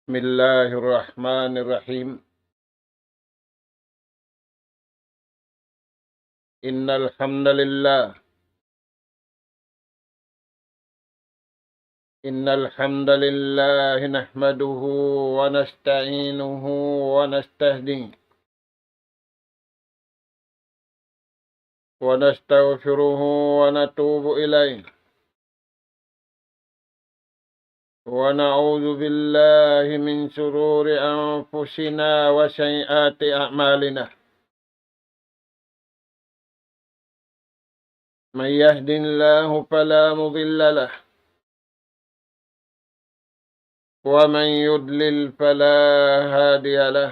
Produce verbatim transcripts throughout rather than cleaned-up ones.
بسم الله الرحمن الرحيم. إن الحمد لله، إن الحمد لله نحمده ونستعينه ونستهديه ونستغفره ونتوب إليه، ونعوذ بالله من شرور أنفسنا وسيئات أعمالنا. من يهد الله فلا مضل له، ومن يضلل فلا هادي له.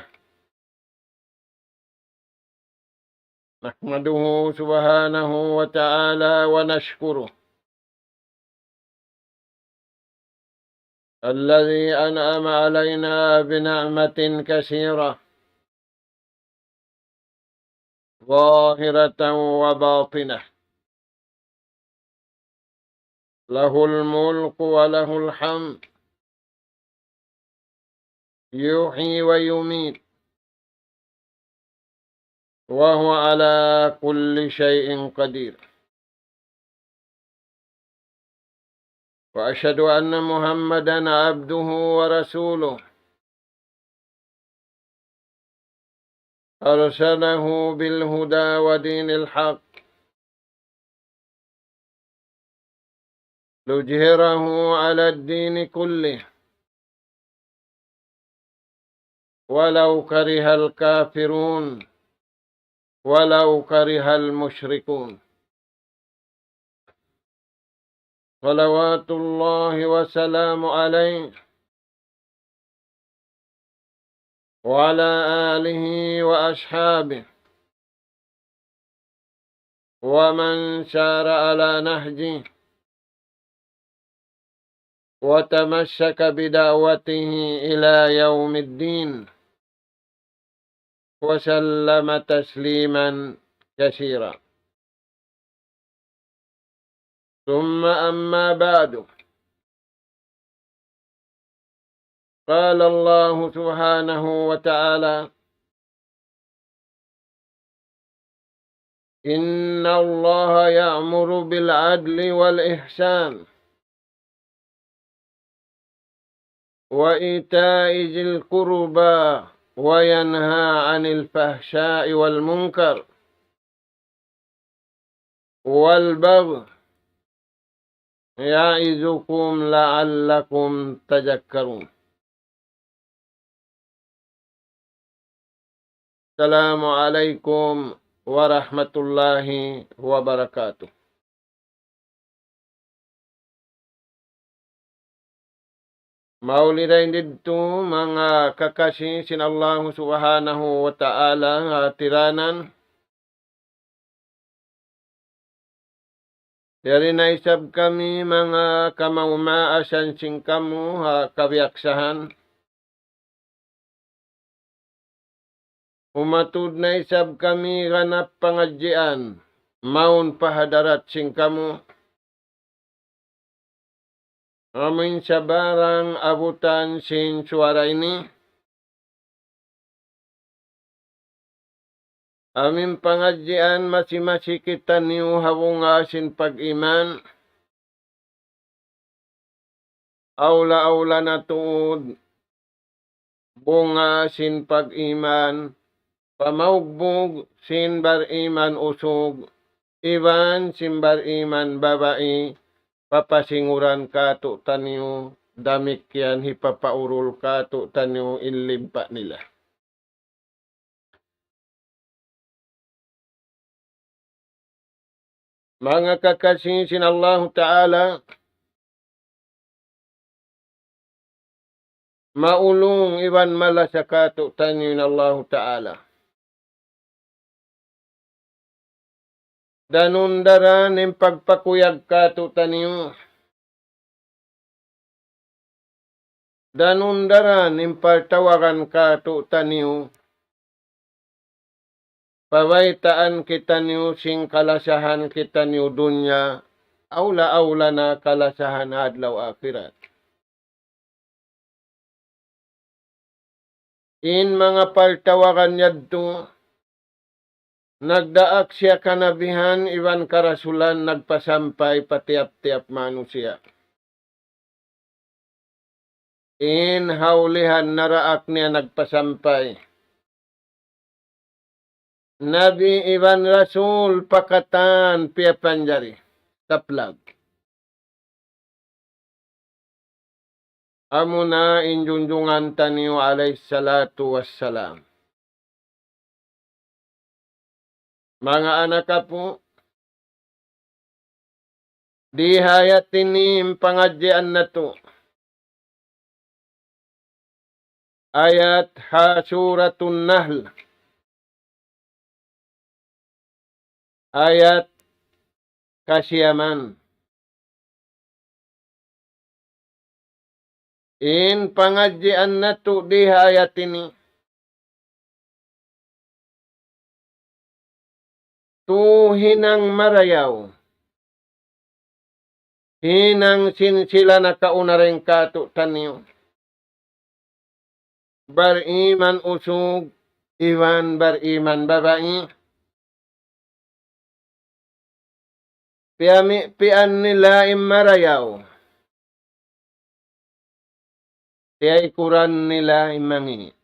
نحمده سبحانه وتعالى ونشكره، الذي أنعم علينا بنعمة كثيرة ظاهرة وباطنة. له الملك وله الحمد، يحيي ويميت، وهو على كل شيء قدير. وأشهد أن محمدا عبده ورسوله، أرسله بالهدى ودين الحق ليظهره على الدين كله ولو كره الكافرون ولو كره المشركون. صلوات الله وسلامه عليه وعلى آله وأصحابه ومن سار على نهجه وتمسك بدعوته إلى يوم الدين وسلم تسليما كثيرا. ثم أما بعد، قال الله سبحانه وتعالى: إن الله يأمر بالعدل والإحسان وإيتاء ذي القربى وينهى عن الفحشاء والمنكر والبغي يعظكم لعلكم تذكرون. السلام عليكم ورحمة الله وبركاته. Mauli dayn didtu manga kakasi sin Allahu Subhanahu wa Ta'ala ha tiranan. Yari na isab kami manga kamaas-maasan sin kamu ha kabiyaksahan. Umatud na isab kami ganap pangadjian, mawn pa hadarat sin kamu. Amuin sabarang abutan sin suwara ini. Amuin pangadjian masi-masi kitaniyu ha bunga sin pag-iman. Awla-awla na tuud bunga sin pag-iman, pamaugbug sin bar-iman usug, iban sin bar-iman babai, papasinguran kātu'niyu, damikkiyan hipapaurul kātu'niyu in limpa nila. Manga kakasi sin Allahu Ta'ala, maulung iban malasa kātu'niyu in Allahu Ta'ala. Danun daran in pagpakuyag kātu'niyu. Danun daran in pagtawagan kātu'niyu. Pabaytaan kitaniyu sin kalasahan kitaniyu dunya, awla-awla na kalasahan adlaw akhirat. In manga paltawaran yadtu, nagdaak siya kanabihan iban karasulan, nagpasampay pa tiyap-tiyap manusiya'. In ha ulihan naraak niya nagpasampay. Nabi iban Rasul pa katan piyapanjari. Saplag. Amuna in junjungan taniyu alayhi salatu wassalam. Manga anak apu', di ha ayat ini in pangadjian natu'. Ayat ha Suratun Nahl. Ayat kasiyaman. In pangadjian natu' di ha ayat ini, tū hinang marayaw, hinang sin sila nakauna dayn kātu'niyu, bariman usug iban bariman babai, piyami-, piyan nila in marayaw. Tiyaykuran nila in mangi'.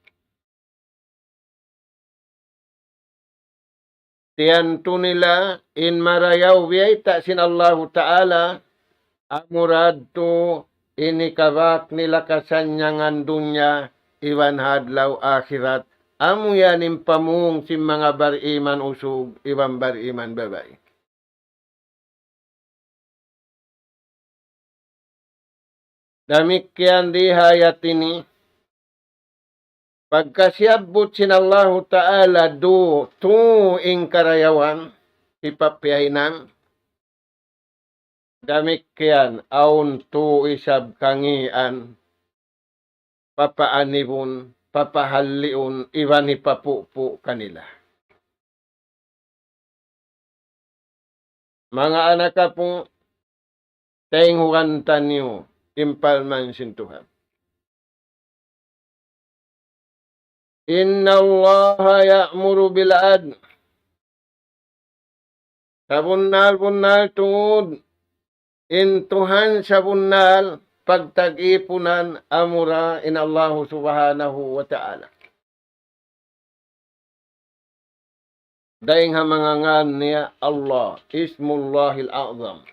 Tiyantu nila in marayaw biyayta' sin Allahu Ta'ala, amura yadtu in hikabak nila kasannyangan dunya iban ha adlaw akhirat. Amu yan in pamung sin manga bariman usug iban bariman babai. Damikkiyan di ha ayat ini, pagka siyabbut sin Allahu Ta'ala du, tū in karayawan, hipapiyahinang. Damikkiyan, awn tū isab kangian, papaanibun, papahalliun, iban hipapupu' kanila. Manga anak apu', taynghugan taniyu in parman sin Tuhan. إن الله يأمر بالعدل. Sabunnal-bunnal tuud, in Tuhan sabunnal pagtag-ipunan amura in Allahu Subhanahu wa Ta'ala. Dayng ha manga ngan niya Allah, Ismullahil A'zam.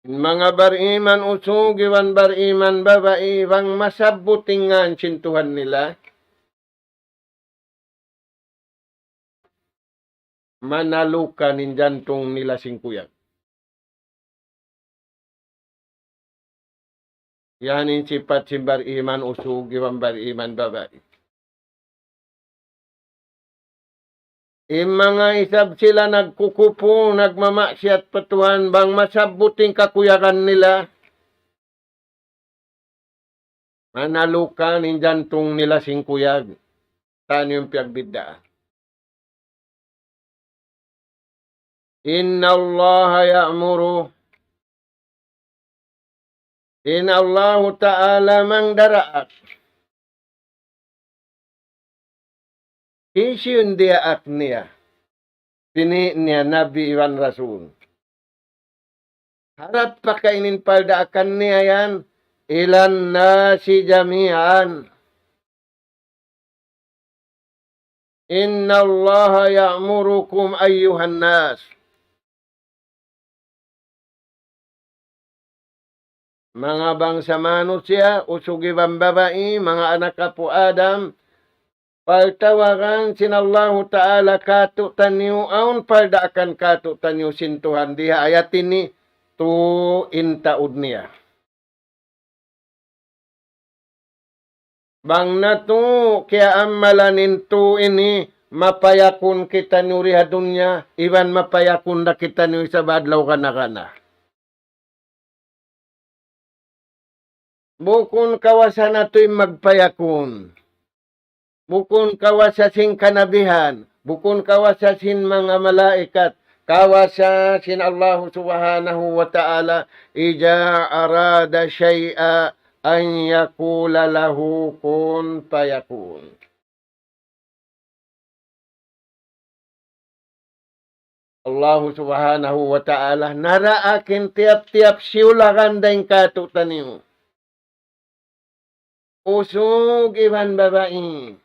In manga bariman usug iban bariman babai, bang masabbut in ngan sin Tuhan nila, manalukan in jantung nila sin kuyag. Yan in sipat sin bariman usug iban bariman babai. In manga isab sila nagkukupu, nagmamaksiyat pa Tuhan, bang masabbut in kakuyagan nila, manalukan in jantung nila sin kuyag. Taniyu in piyagbiddaan. إن الله يأمر. In Allahu Ta'ala mangdaraak. Hisiyu in diyaak niya? Pini' niya Nabi iban Rasul. Harap pa kainin paldaakan niya yan, إلى الناس جميعا. إن الله يأمركم أيها الناس. Manga bangsa manusiya', usug iban babai, manga anak apu' Adam, paltawagan sin Allahu Ta'ala kātu'niyu, awn paldaakan kātu'niyu sin Tuhan. Di ha ayat ini, tū in taud niya. Bang natu' kiyaamalan in tū ini, mapayakun kitaniyu di ha dunya, iban mapayakun da kitaniyu isab adlaw kana-kana. Bukun kawasa natu' in magpayakun. Bukun kawasa sin kanabihan. Bukun kawasa sin manga malaikat. Kawasa sin Allahu Subhanahu wa Ta'ala, إذا أراد شيئا أن يقول له كن فيكون. Allahu Subhanahu wa Ta'ala naraak in tiyap-tiyap siyulagan dayn kātu'niyu. Usug iban babai,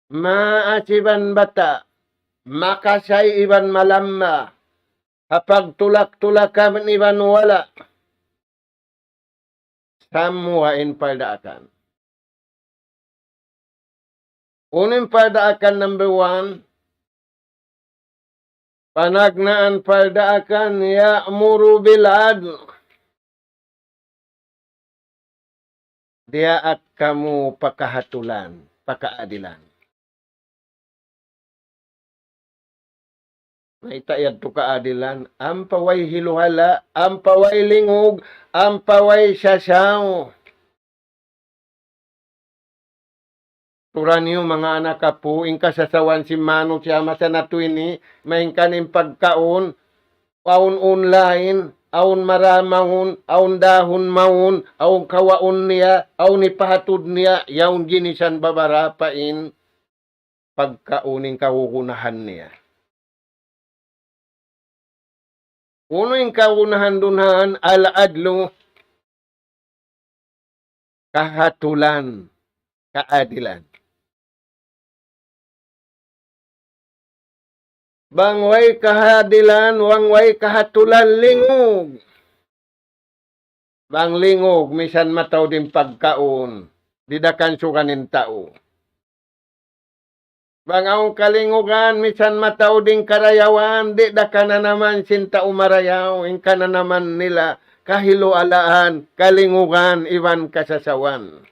maas iban bata', makasay iban malamma, ha pagtulak-tulakan iban wala'. Samua in pardaakan. Unu in pardaakan number one, panagnaan pardaakan يأمر بالعدل. Diyaak kamu pa kahatulan, pa kaadilan. Mayta' yadtu kaadilan? Ampa way hiluhala', ampa way lingug, ampa way sasaw. Tura niyu manga anak apu', in kasasawan sin manusiya' masa natu' ini, malayngkan in pagkaun, awn online, awn mara mawn, awn dahun mawn, awn kawaun niya, awn hipahatud niya, yaun ginisan babarapa in pagkaun in kagunahan niya. Unu in kagunahan duun? Al-adlu, kahatulan, kaadilan. Bang way kaadilan, bang way kahatulan, lingug. Bang lingug, misan mataud in pagkaun, di' da kansugan in tau. Bang awn kalingugan, misan mataud in karayawan, di' da kananaman sin tau marayaw, in kananaman nila kahiluhalaan, kalingugan, iban kasasawan.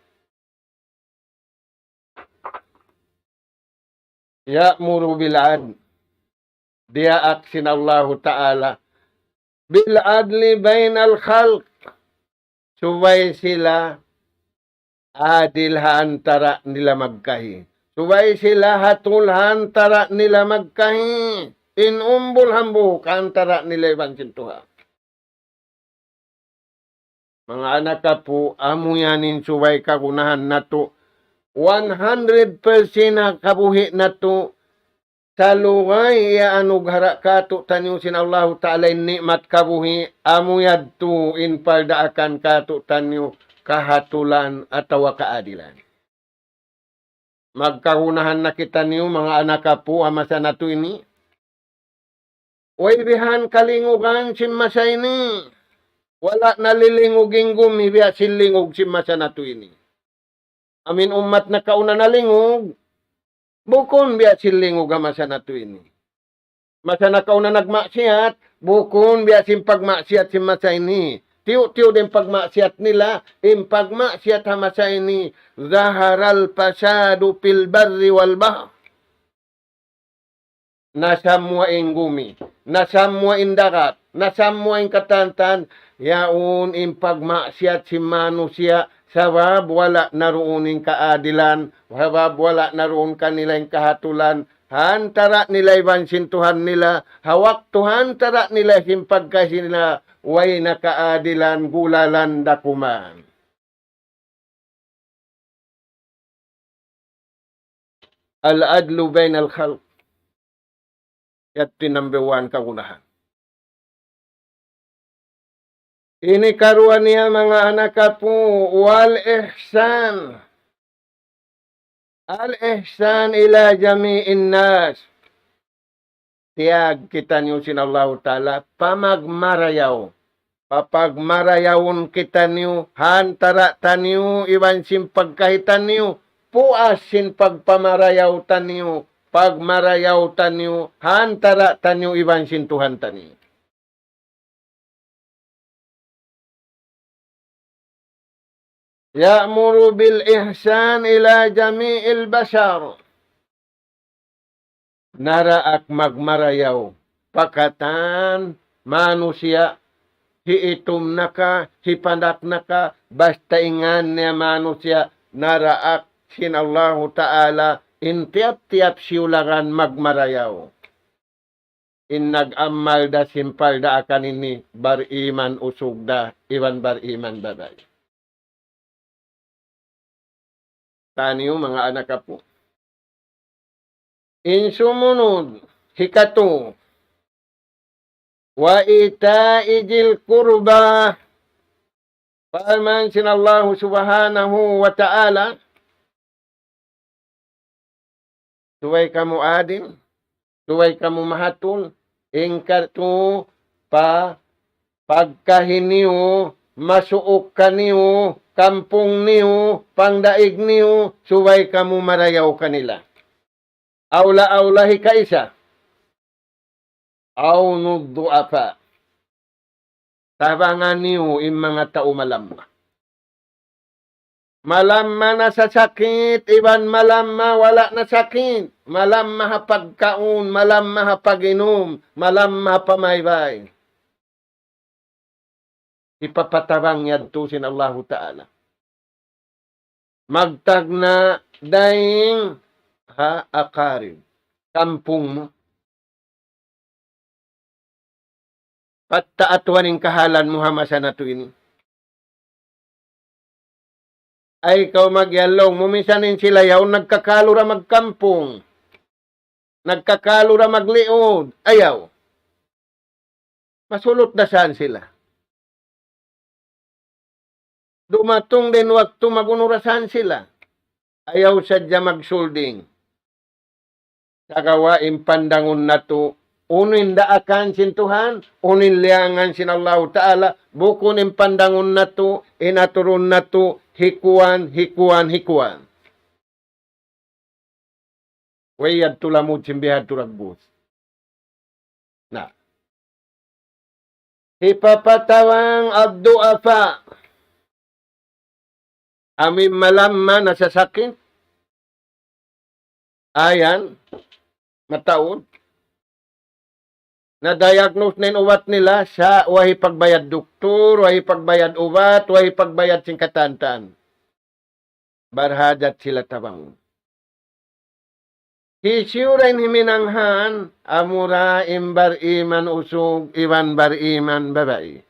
يأمر بالعدل. Diyaak sin Allahu Ta'ala بالعدل بين الخلق. Subay sila adil ha antara' nila magkahi. Subay sila hatul ha antara' nila magkahi. In umbul hambuuk ha antara' nila iban sin Tuhan. Manga anak apu', amu yan in subay kagunahan natu'. One hundred percent ha kabuhi' natu', salugay iyaanugaraha kātu'niyu sin Allahu Ta'ala in ni'mat kabuhi', amu yadtu in pardaakan kātu'niyu kahatulan atawa kaadilan. Magkagunahan na kitaniyu, manga anak apu', ha masa natu' ini. Way bihan kalingugan sin masa ini. Wala' na lilingug in gumi biya' sin lingug sin masa natu' ini. Amu in ummat nakauna nalingug, bukun biya' sin lingug ha masa natu' ini. Masa nakauna nagmaksiyat, bukun biya' sin pagmaksiyat sin masa ini. Tiyu'-tiyu' da in pagmaksiyat nila, in pagmaksiyat ha masa ini, ظهر الفساد في البر والبحر. Nasammuwa in gumi, nasammuwa in dagat, nasammuwa in katantan, yaun in pagmaksiyat sin manusiya', sabab wala' na duun in kaadilan, sabab wala' na duun kanila in kahatulan, ha antara' nila iban sin Tuhan nila, ha waktu ha antara' nila sin pagkahi nila, way na kaadilan, gulalan da kuman. العدل بين الخلق. Yadtu in number one kagunahan. Ini karuwa niya manga anak apu', والإحسان. الإحسان إلى جميع الناس. Tiyag kitaniyu sin Allahu Ta'ala, pamagmarayaw. Papagmarayawun kitaniyu, ha antara' taniyu, iban sin pagkahi taniyu, puas sin pagpamarayaw taniyu, pagmarayaw taniyu, ha antara' taniyu, iban sin Tuhan taniyu. يأمر بالإحسان إلى جميع البشر. Naraak magmarayaw pa katan manusiya', hiitum na ka, hipandak na ka, basta in ngan niya manusiya', naraak sin Allahu Ta'ala in tiyap-tiyap siyulagan magmarayaw. in nag-amal da sin pagdaakan ini, bariman usug da, iban bariman babai. Taniyu manga anak apu. In sumunud, hikatu, وإيتاء ذي القربى. Parman sin Allahu Subhanahu wa Ta'ala, subay kamu adil, subay kamu mahatul, in katu pa pagkahi niyu, masuuk kaniyu, kampung niyu, pangdaig niyu, subay kamu marayaw kanila. Awla-awla hikaisa. عون الضعفاء. Tabangan niyu in manga tau malamma. Malamma nasasakit, iban malamma wala' nasakit. Malamma ha pagkaun, malamma ha pag-inum, malamma ha pamaybay. Hipapatabang yadtu sin Allahu Ta'ala. Magtagna' dayn ha aqarib, kampung mu. Patta' atuan in kahalan mu ha masa natu' ini. Ay, kaw magyalong mu, minsan in sila yaun nagkakalu ra magkampung. Nagkakalu ra magliud. Ayaw. Masulut da san sila. Dumatung da in waktu mag-unu ra san sila. Ayaw sadja magsulding. Sagawa' in pandangun natu', unu in daakan sin Tuhan, unu in liyangan sin Allahu Ta'ala, bukun in pandangun natu', in aturun natu', hikuan, hikuan, hikuan. Way yadtu lamud sin bihadtu dagbus. Na. Hipapatabang ad-du'afa. Amu in malamma nasasakit. Ayan, mataud. Na-diagnose na in ubat nila, sa' way hipagbayad doktor, way hipagbayad ubat, way hipagbayad sin katan-katan. Barhajat sila tabang. Hisiyu ra in himinanghān, amura in bariman usug iban bariman babai.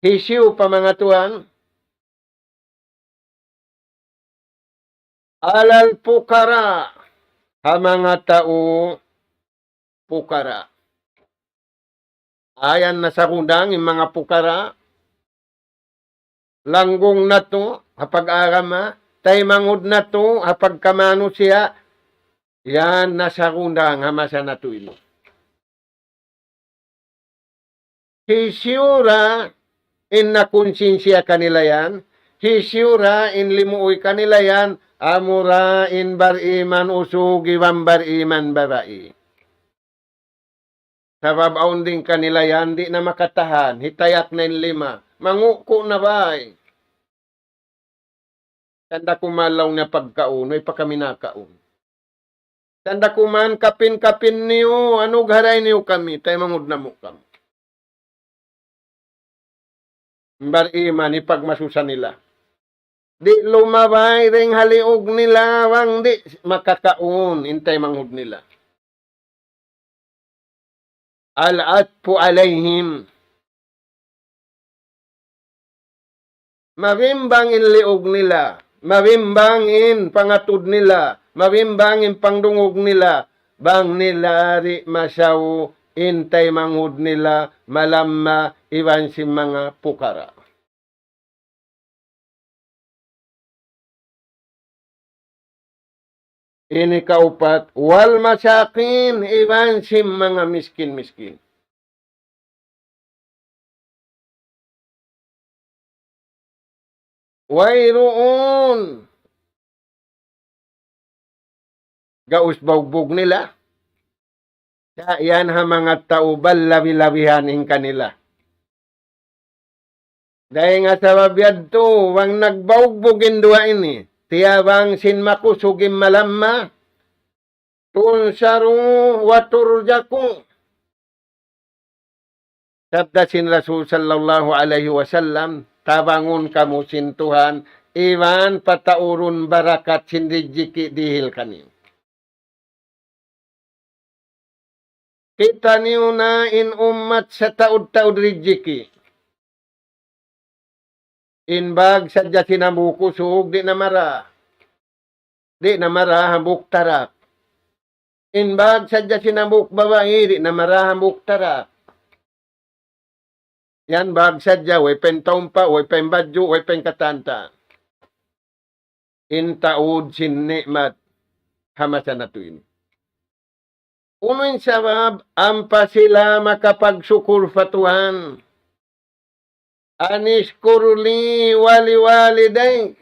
Hisiyu pa manga tuwan? Alal pukara, ha manga tau pukara. Ayan nasagundang in manga pukara, langgung natu' ha pag-agama, taymanghud natu' ha pagkamanusiya', yan nasagundang ha masa natu' ini. Hisiyu ra in nakunsinsiya kanila yan, hisiyu ra in limuuy kanila yan, amura in bariman usug iban bariman babai. Sabab awn dayn kanila yan, di' na makatahan, hitayak na in lima. Manguku' na bay. Tanda' ku malaw na pagkaun, way pa kami nakaun. Tanda' ku man kapin-kapin niyu, anu garay niyu kami, taymanghud namu' kamu. Bariman, hipagmasusa nila. Di' lumabay dayn ha liug nila, bang di' makakaun, in taymanghud nila. Al-atfu alayhim. Mabimbang in liug nila, mabimbang in pangatud nila, mabimbang in pangdungug nila, bang nila di' masaw in taymanghud nila malamma iban sin manga pukara. Ini kaupat, wal masakin, iban sin manga miskin-miskin. Wayruun gaus baugbug nila. Sa' yan ha manga tau balabi-labihan in kanila. Dayn ha sabab yadtu, bang nagbaugbug in duwa ini, tiyabang sin makusug in malamma, تنصروا وترزقوا. Sabda sin Rasul sallallahu alayhi wasallam, tabangun kamu sin Tuhan, iban pataurun barakat sin rijiki' dihil kaniyu. Kitaniyu na in ummat sataud-taud rijiki. In bag sadja sin hambuuk usug, di' na mara. Di' na mara hambuuk tarak. In bag sadja sin hambuuk babai, di' na mara hambuuk tarak. Yan bag sadja, way pa in taumpa, way pa in badju', way pa in katan-katan. In taud sin ni'mat ha masa natu' ini. Unu in sabab ampa sila makapagsukur pa Tuhan? أن اشكر لي ولوالديك.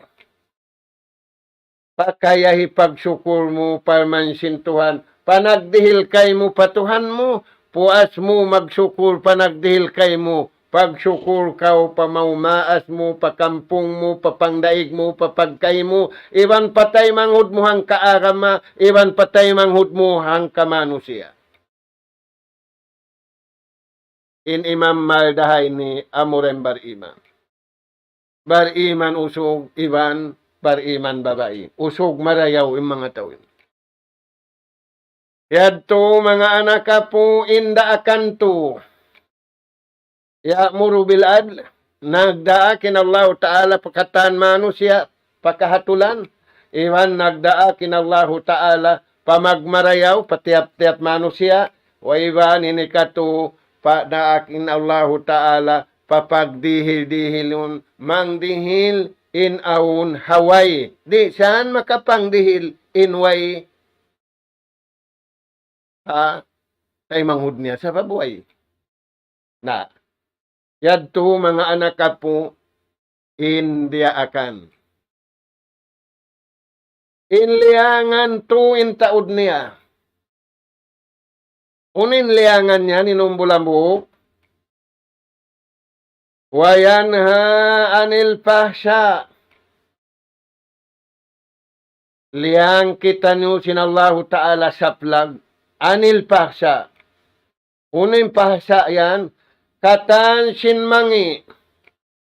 Pakaya hipagsukur mu pa mansin Tuhan, panagdihil kaymu pa Tuhan mu, puas mu magsukur panagdihil kaymu, pagsukur kaw pa maumaas mu, pa kampung mu, pa pangdaig mu, pa pagkahi mu, iban pa taymanghud mu hangka agama, iban pa taymanghud mu hangka manusiya'. In Imam Maldaha ini amura in bariman. Bariman usug iban bariman babai. Usug marayaw in manga tau ini. Yadtu manga anak apu' in daakan tu. يأمر بالعدل, nagdaak in Allahu Ta'ala pa katan manusiya' pa kahatulan, iban nagdaak in Allahu Ta'ala pa magmarayaw pa tiyap-tiyap manusiya', wa iban ini katu' pa daak in Allahu Ta'ala pa pagdihil-dihilun, mangdihil in awn ha way. Di' san makapangdihil in way ha taymanghud niya sabab way. Na, yadtu manga anak apu' in diyaakan. In liyangan tu in taud niya. Unu in liyangan niya, in umbul hambuuk? وينهى عن الفحشاء. Liyang kitaniyu sin Allahu Ta'ala saplag, عن الفحشاء. Unu in fahsha' yan? Katan sin mangi',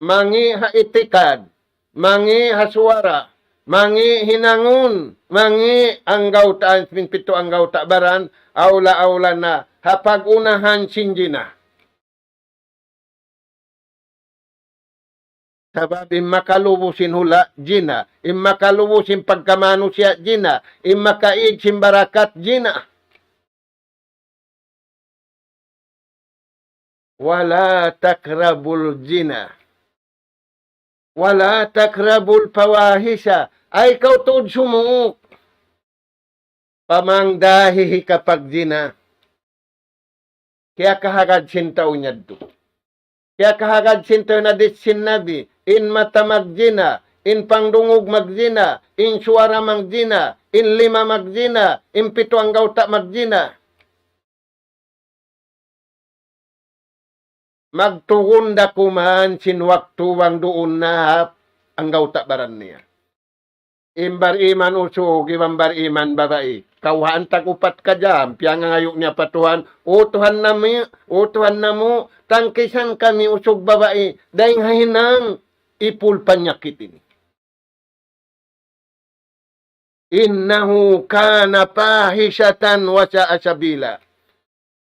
mangi' ha itikad, mangi' ha suwara, mangi' hinangun, mangi' anggawtaan sin pitu anggawta' baran, awla-awla na ha pag-unahan sin jina. Sabab in makalubu sin hula', jina. In makalubu sin pagkamanusiya', jina. In makaig sin barakat, jina. ولا تقربوا الزنا. ولا تقربوا الفواحش. Ay kaw tuud sumuuk pa manga dahihi kapagjina. Kiyakahagad sin tau yadtu. Kiyakahagad sin tau in hadis sin Nabi, in mata magjina, in pangdungug magjina, in suwara magjina, in lima magjina, in pitu anggawta' magjina. Magtugun da kuman sin waktu bang duun na ha anggawta' baran niya. In bariman usug iban bariman babai. Kawhaan tag upat ka jam, piyangangayu' niya pa Tuhan, "O Tuhan nami', O Tuhan namu', tangkisan kami usug babai, dayng ha hinang ipul panyakit ini." إنه كان فاحشة وساء سبيلا.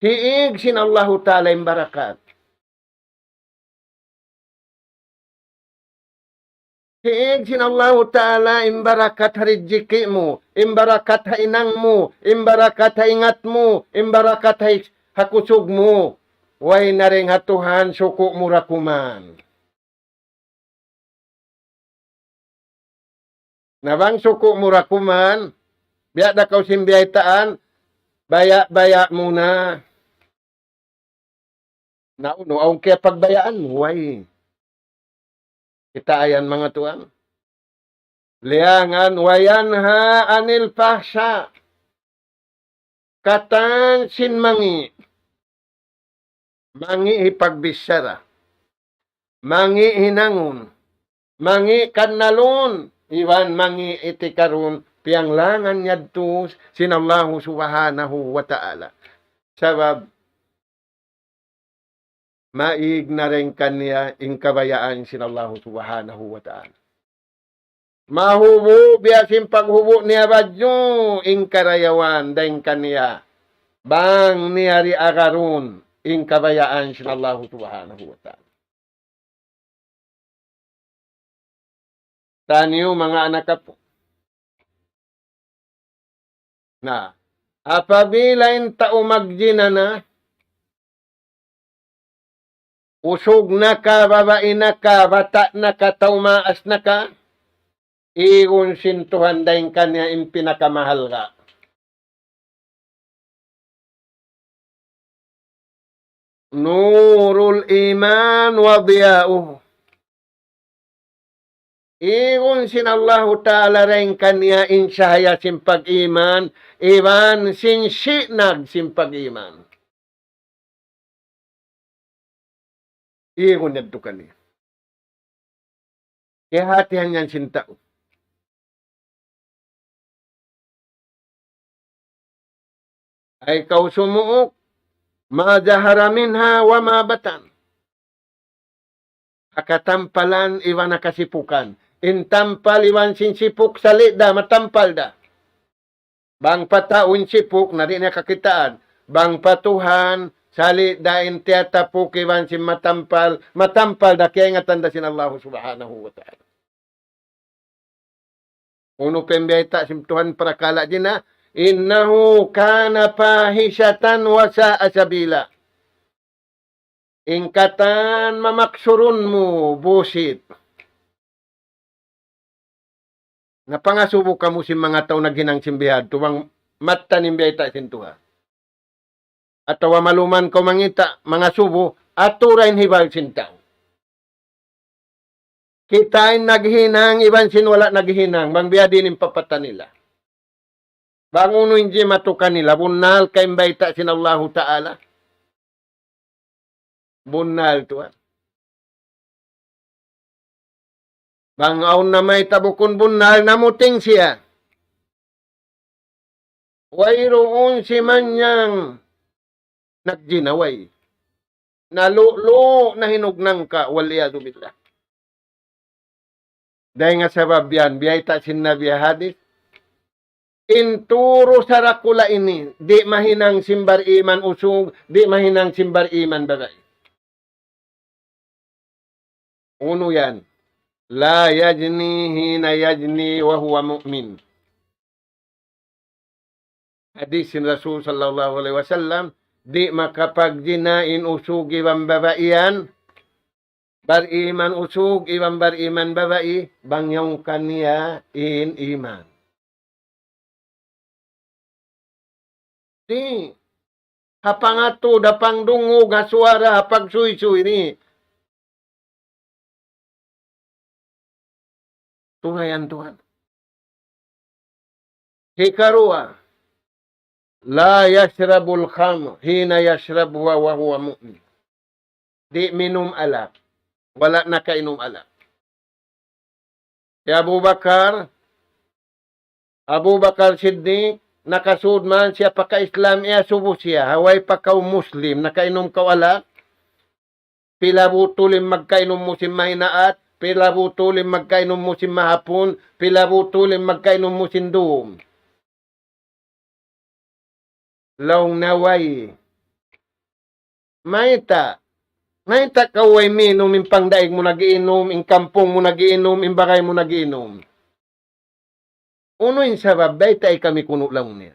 Hiig sin Allahu Ta'ala in barakat. Hiig sin Allahu Ta'ala in barakat ha rijiki' mu, in barakat ha hinang mu, in barakat ha ingat mu, in barakat ha, ha kusug mu. Way na dayng ha Tuhan, suku' mu ra kuman. Na bang suku' mu ra kuman, biya' da kaw sin biyaytaan, baya'-baya' mu na. Na unu, awn kiyapagbayaan mu, way. Kita' yan manga tuwan. Liyangan, وينهى عن الفحشاء. Katan sin mangi'. Mangi' hipagbichara. Mangi' hinangun. Mangi' kannalun. Iban mangi' itikarun. Piyanglangan yadtu sin Allahu Subhanahu wa Ta'ala. Sabab maig na dayng kaniya in kabayaan sin Allahu Subhanahu wa Ta'ala. Mahubu' biya' sin paghubu' niya badju' in karayawan dayng kaniya. Bang niya di' agarun in kabayaan sin Allahu Subhanahu wa Ta'ala. Taniyu manga anak apu'. Na, apabila in tau magjina na, usug na ka, babai na ka, bata' na ka, tau maas na ka, igun sin Tuhan dayn kaniya in pinakamahalga'. نور الإيمان وضياؤه. Igun sin Allahu Ta'ala dayn kaniya in sahaya sin pag-iman, iban sin sinag sin pag-iman. Igun yadtu kaniya. Kiyahatihan yan sin tau. Ay kaw sumuuk, ما ظهر منها وما بطن. Ha katampalan iban ha kasipukan. In tampal iban sin sipuk sali' da, matampal da. Bang pa tau in sipuk, na di' niya kakitaan. Bang pa Tuhan, sali' da in tiyatapuk iban sin matampal, matampal da kiyaingatan da sin Allahu Subhanahu wa Ta'ala. Unu pa in biyayta' sin Tuhan parakala' jina, إنه كان فاحشة وساء سبيلا. In katan mamaksurun mu busit. Na pangasubu kamu sin manga tau naghinang sin bihadtu, bang mattan in biyayta' sin Tuhan. Atawa maluman kaw mangita', mangasubu, atura in hibal sin tau. Kita' in naghinang, iban sin wala' naghinang, bang biyadiin in papata nila. Bang unu in jimatu kanila, bunnal ka in bayta' sin Allahu Ta'ala. Bunnal tuwan. Bang awn namayta' bukun bunnal, namuting siya. Wayruun simanyang nagjina, way. Nalu'lu' na hinugnang ka, والعياذ بالله. Dayn ha sabab yan, biyayta' sin Nabi ha hadith, in turu sarakula' ini, di' mahinang sin bar-iman usug, di' mahinang sin bar-iman babai. Unu yan? لا يزني حين يزني وهو مؤمن. Hadith sin Rasul sallallahu alayhi wasallam, di' makapagjina in usug iban babai yan, bar-iman usug iban bar-iman babai, bang yaun kaniya in iman. Di', ha pangatud, ha pangdungug, ha suwara, ha pagsuysuy, di'. Turayan tuwan. Hikaruwa, لا يشرب الخمر حين يشربها وهو مؤمن. Di' minum alak. Wala' nakainum alak. Hi Abu Bakar, Abu Bakar Siddiq, nakasud man siya pagka-Islam, iyasubu siya, ha way pa kaw Muslim, nakainum kaw alak, pila butul in magkainum mu sin mahinaat, pila butul in magkainum mu sin mahapun, pila butul in magkainum mu sin dum. Laung niya way. Mayta'? Mayta' kaw way minum, in pangdaig mu nag-iinum, in kampung mu nag-iinum, in bagay mu nag-iinum? Unu in sabab? Baytai kami kunu', laung niya.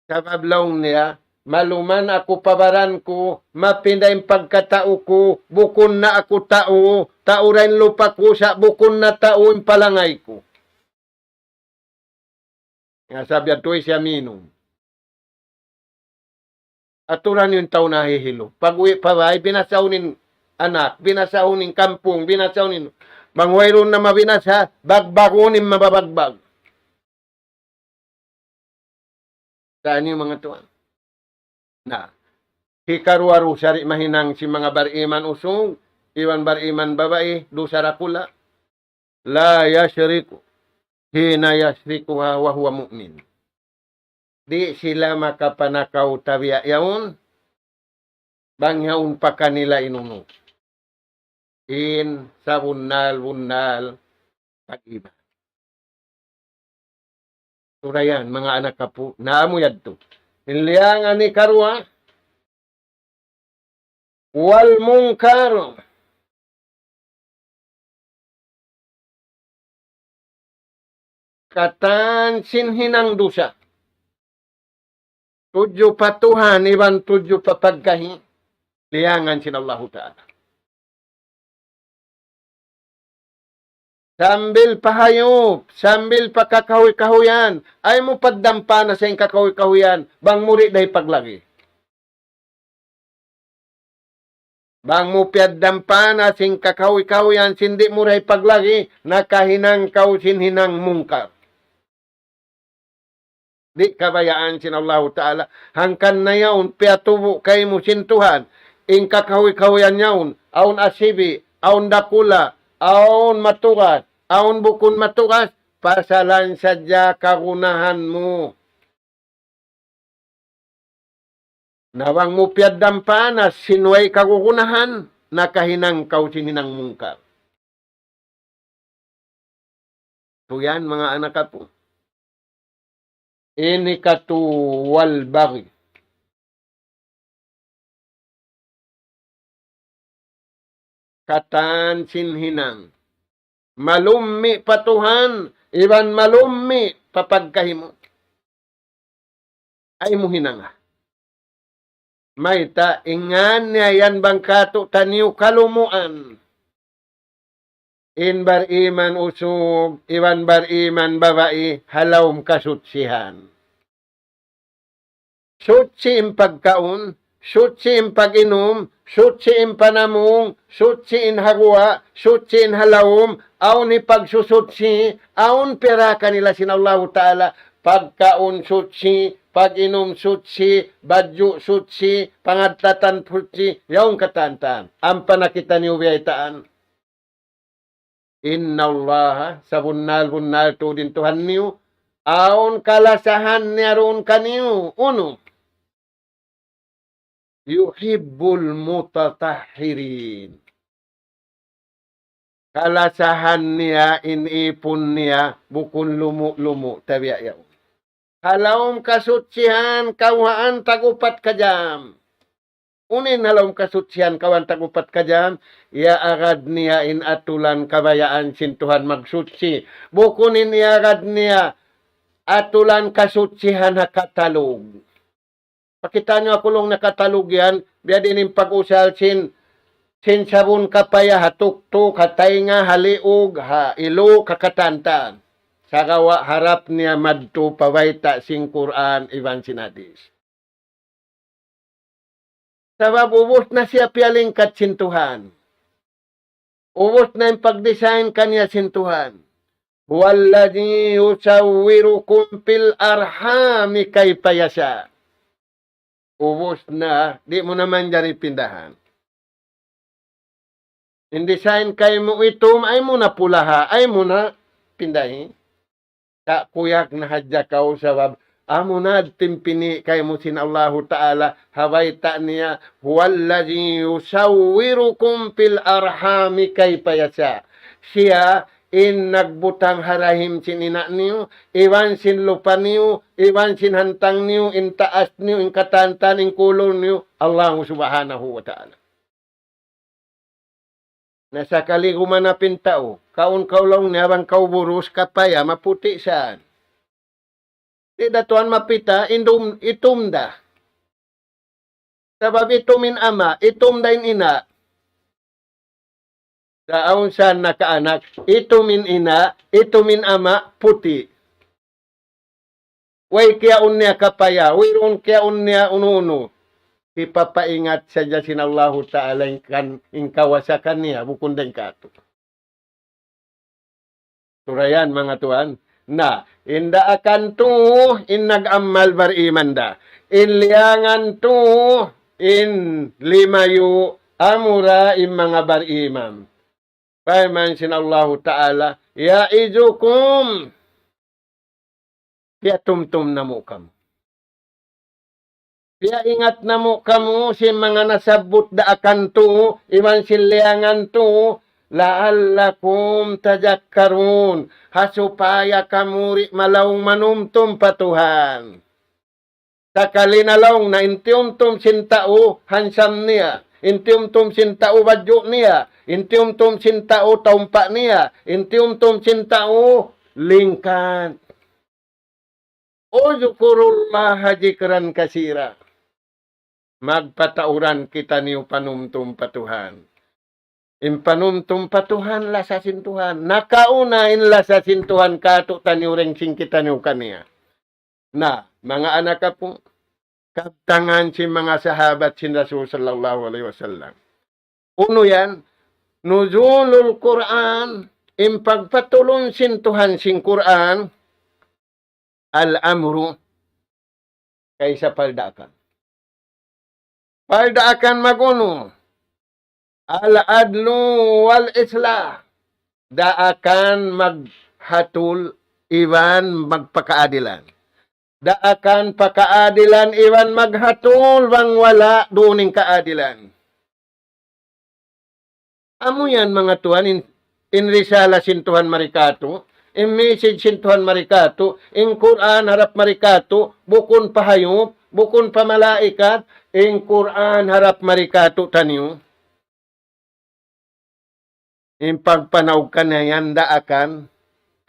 Sabab, laung niya, maluman aku pa baran ku, mapinda in pagkatau ku, bukun na aku tau, tau da in lupa ku, sa' bukun na tau in palangay ku. Nga sabab yadtu siya minum. Aturan in tau nahihilu. Pag-uwi' pa bay, binasahun in anak, binasahun in kampung, binasahun in, bang wayruun na mabinasa, bagbagun in mababagbag. Sa' ini manga tuwan. Na, hikaruwa dusa di' mahinang sin manga bar-iman usug, iban bar-iman babai, dusa dakula'. لا يسرق حين يسرقها وهو مؤمن. Di' sila makapanakaw ta biya' yaun, bang yaun pa kanila in unu, in sabunnal-bunnal pag-iman. Turayan, manga anak apu', na amu yadtu. In liyangan hikaruwa, wal munkar, katan sin hinang dusa. Tudju pa Tuhan iban tudju pa pagkahi, liyangan sin Allahu Ta'ala. Sambil pa hayup, sambil pa kakahuy-kahuyan, ayaw mu pagdampana sin kakahuy-kahuyan, bang mu di' da hipaglagi. Bang mu piyagdampana sin kakahuy-kahuyan sin di' mu da hipaglagi, nakahinang kaw sin hinang mungkar. Di' kabayaan sin Allahu Ta'ala. Hangkan na yaun, piyatubu' kaymu sin Tuhan. In kakahuy-kahuyan yaun, awn asibi', awn dakula', awn matugas, awn bukun matugas, pasalan sadja kagunahan mu. Na bang mu piyagdampana sin way kagunahan, nakahinang kaw sin hinang mungkar. Tuyan, manga anak apu. Ini katu wal baghi. Katan sin hinang. Malummi' pa Tuhan, iban malummi' pa pagkahi mu. Ayaw mu hinanga. Mayta', in ngan niya yan bang katu'taniyu kalumuan. In bariman usug, iban bariman babai, ha lawm kasutsihan. Suchi in pagkaun, suchi in pag-inum, suchi in panamung, suchi in ha guwa', suchi in ha lawm, awn hipagsusuchi, awn piyarakan nila sin Allahu Ta'ala, pagkaun suchi, pag-inum suchi, badju' suchi, pangadtatan suchi, yaun katan-katan. Ampa na kitaniyu biyaytaan. Innallaha, sabunnal-bunnal tuud in Tuhan niyu, awn kalasahan niya duun kaniyu, unu? Yuhibbul mutatahhirin. Kalasahan niya in ipun niya, bukun lumu'-lumu', tabiya' yaun. Ha lawm kasuchihan, kawhaan tag-upat ka jam. Unu in ha lawm kasuchihan kawhaan tag-upat ka jam, iyaagad niya in atulan kabayaan sin Tuhan magsuchi. Bukun in iyaagad niya atulan kasuchihan ha katalug. Pakita' niyu aku laung na katalug yan, biya' diin in pag-usal sin, sin sabun kapaya ha tuktuk, ha taynga, ha liug, ha ilu', ha katan-katan. Sagawa' harap niya madtu pa bayta' sin Qur'an iban sin hadith. Sabab ubus na siya piyalingkat sin Tuhan. Ubus na in pag-design kaniya sin Tuhan. هو الذي يصوركم في الأرحام كيف يشاء. Ubus na, di' mu na manjari pindahan. In design kaymu itum, ayaw mu na pulaha, ayaw mu na pindahi. Kakuyag na hadja kaw sabab, amuna timpini kaymu sin Allahu Ta'ala, ha bayta' niya, هو الذي يصوركم في الأرحام كيف يشاء. Siya in nagbutang ha rahim sin ina' niyu, iban sin lupa niyu, iban sin hantang niyu, in taas niyu, in katan-katan, in kulur niyu, Allahu Subhanahu wa Ta'ala. Na sakali gumanap in tau, kaun kaw laung niya bang kaw burus kapaya maputi' saan. Di' da tuwan mapita', indum, itum da. Sabab itum in ama', itum da in ina'. Sa' awn saan nakaanak, itum in ina', itum in ama', puti'. Way kiyaun niya kapaya, wayruun kiyaun niya unu-unu. Hipapaingat sadja sin Allahu Ta'ala in kan, in kawasa kaniya, bukun da in katu'. Surayan, manga tuwan. Na, in daakan tu, in nag-amal bariman da. In liyangan tu, in limayu', amura in manga bariman. Parman sin Allahu Ta'ala, يعظكم. Piyatumtum namu' kamu. Piyaingat namu' kamu sin manga nasabbut daakan tu, iban sin liyangan tu, لعلكم تذكرون. Ha supaya kamu di' malaung manumtum pa Tuhan. Sakali na laung na in tiyumtum sin tau hansam niya, in tiyumtum sin tau badju' niya, in tiyumtum sin tau taumpa' niya, in tiyumtum sin tau lingkat. اذكروا الله ذكرا كثيرا. Magpatauran kitaniyu panumtum pa Tuhan. In panumtum pa Tuhan, lasa sin Tuhan. Nakauna in lasa sin Tuhan kātu'niyu dayn sin kitaniyu kaniya. Na, manga anak apu', kabtangan sin manga sahabat sin Rasul sallallahu alayhi wasallam. Unu yan, نزول القرآن, in pagpatulun sin Tuhan sin Qur'an, الأمر, kaysa paldaakan. Paldaakan mag-unu, العدل والإصلاح, daakan maghatul iban magpakaadilan. Daakan pakaadilan iban maghatul bang wala' duun in kaadilan. Amu yan manga tuwan in, in risala sin Tuhan mari kātu', in message sin Tuhan mari kātu', in Qur'an harap mari kātu', bukun pa hayup, bukun pa malaikat, in Qur'an harap mari kātu'niyu. In pagpanaug kaniya yan daakan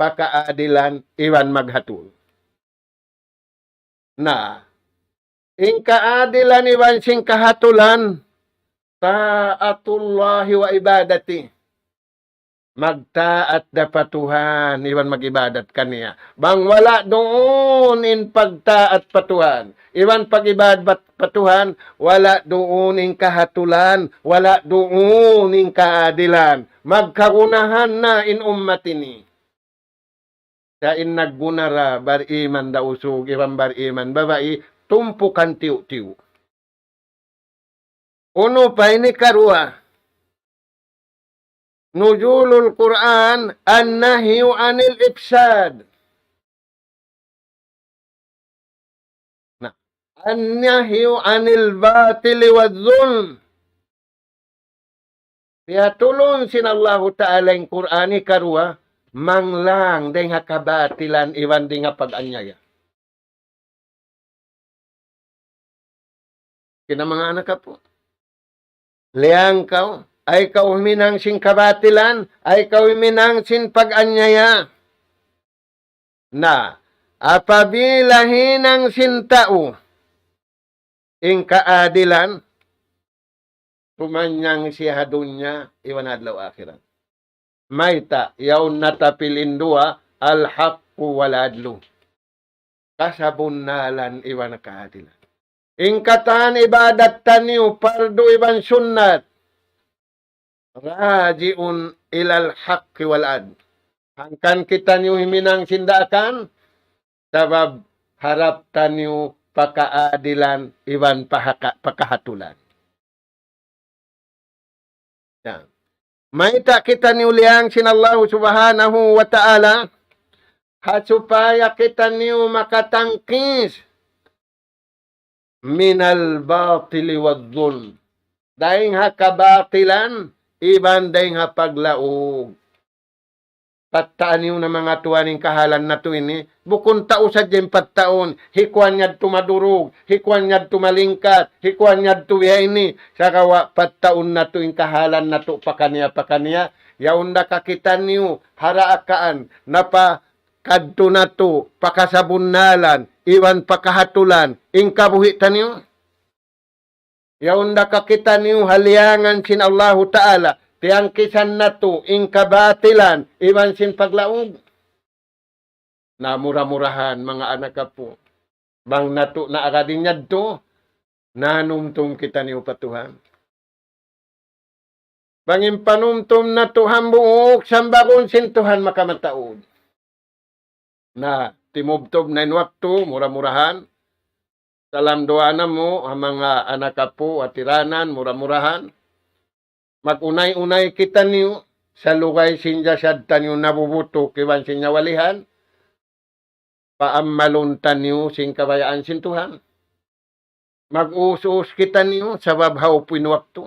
pakaadilan iban maghatul. Na, in kaadilan iban sin kahatulan, طاعة الله وعبادته. Magtaat da pa Tuhan, iban mag-ibadat kaniya. Bang wala' duun in pagtaat pa Tuhan, iban pag-ibadat pa Tuhan, wala' duun in kahatulan, wala' duun in kaadilan. Magkagunahan na in ummat ini. Sa' in nagguna ra, bariman da usug, iban bariman babai, tumpukan tiyu'-tiyu'. Unu pa ini karuwa? نزول القرآن النهي عن الإفساد. Na, النهي عن الباطل والظلم. Piyatulun sin Allahu Ta'ala in Qur'an ini karuwa, manglang dayn ha kabatilan iban dayn ha pag-anyaya. Kina manga anak apu'. Liyang kaw, ayaw kaw huminang sin kabatilan, ayaw kaw huminang sin pag-anyaya. Na, apabila hinang sin tau in kaadilan, tumanyang siya ha dunya, iban adlaw akhirat. Mayta', yaun natapil in duwa, الحق والعدل. Kasabunnalan iban kaadilan. In katan ibadat taniyu, pardu iban sunnat, راجع إلى الحق والعدل. Hangkan kitaniyu huminang sin daakan, sabab harap taniyu pakaadilan iban pahaka-, pakahatulan. Yan. Mayta' kitaniyu liyang sin Allahu Subhanahu wa Ta'ala, ha supaya kitaniyu makatangkis من الباطل والظلم. Dayn ha kabatilan, iban dayn ha paglaug. Patta'niyu na manga tuwan in kahalan natu' ini, bukun tau sadja in patta'un, hikuan yadtu madurug, hikuan yadtu malingkat, hikuan yadtu biya' ini, sagawa' patta'un natu' in kahalan natu' pakaniya-pakaniya, yaun da ka kitaniyu, ha raakaan, napa kadtu natu', pakasabunnalan, iban pakahatulan, in kabuhi' taniyu. Yaun da ka kitaniyu ha liyangan sin Allahu Ta'ala, tiyangkisan natu', in kabatilan, iban sin paglaug. Na mura-murahan, manga anak apu'. Bang natu' naagad in yadtu, nanumtum kitaniyu pa Tuhan. Bang in panumtum natu' hambuuk, sambagun sin Tuhan makamataud. Na, timubtub na in waktu, mura-murahan. Salam duwaa namu', ha manga anak apu', ha tiranan, mura-murahan. Mag-unay-unay kitaniyu, salugay sin jasad taniyu nabubutuk, iban sin nyawalihan. Paammalun taniyu sin kabayaan sin Tuhan. Mag-us-us kitaniyu sabab hawpu in waktu.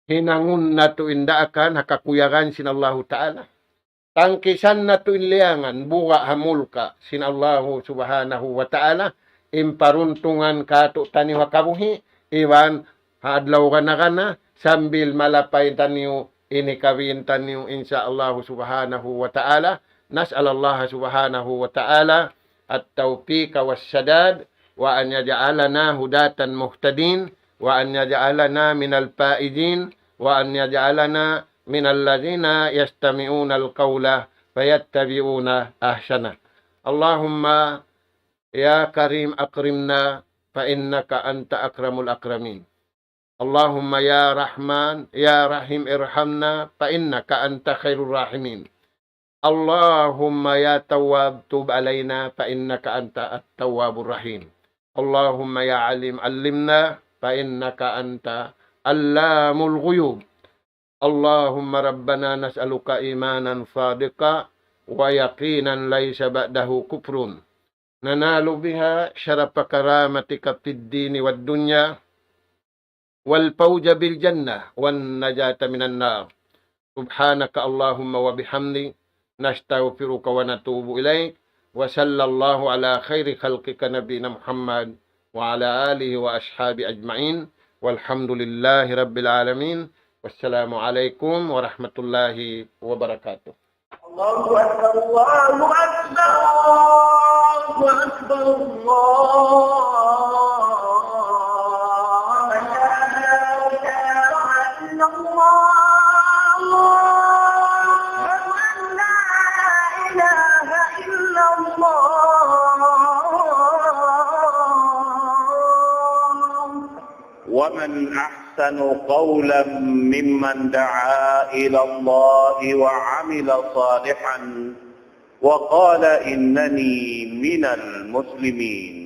Hinangun natu' in daakan ha kakuyagan sin Allahu Ta'ala. Tangkisan natu' in liyangan, buga' ha mulka' sin Allahu Subhanahu wa Ta'ala. in paruntungan kātu'niyu ha kabuhi', iban ha adlaw gana-gana, sambil malapay taniyu ini kawin taniyu, insya Allah subhanahu wa ta'ala. نسأل الله سبحانه وتعالى التوفيق والسداد، وأن يجعلنا هداة مهتدين، وأن يجعلنا من الفائزين، وأن يجعلنا من الذين يستمعون القول فيتبعون أحسنه. اللهم يا كريم أكرمنا فإنك أنت أكرم الأكرمين. اللهم يا رحمن يا رحيم ارحمنا فإنك أنت خير الراحمين. اللهم يا تواب تب علينا فإنك أنت التواب الرحيم. اللهم يا عليم علمنا فإنك أنت علام الغيوب. اللهم ربنا نسألك إيمانا صادقا ويقينا ليس بعده كفر، ننال بها شرف كرامتك في الدين والدنيا، والفوز بالجنة، والنجاة من النار. سبحانك اللهم وبحمدك، نستغفرك ونتوب إليك، وصلى الله على خير خلقك نبينا محمد وعلى آله وأصحابه أجمعين، والحمد لله رب العالمين. والسلام عليكم ورحمة الله وبركاته. الله أكبر، الله أكبر، الله أكبر، الله أكبر. لا إله إلا الله. أشهد أن لا إله إلا الله. ومن أحسن قولا ممن دعا إلى الله وعمل صالحا وقال إنني من المسلمين.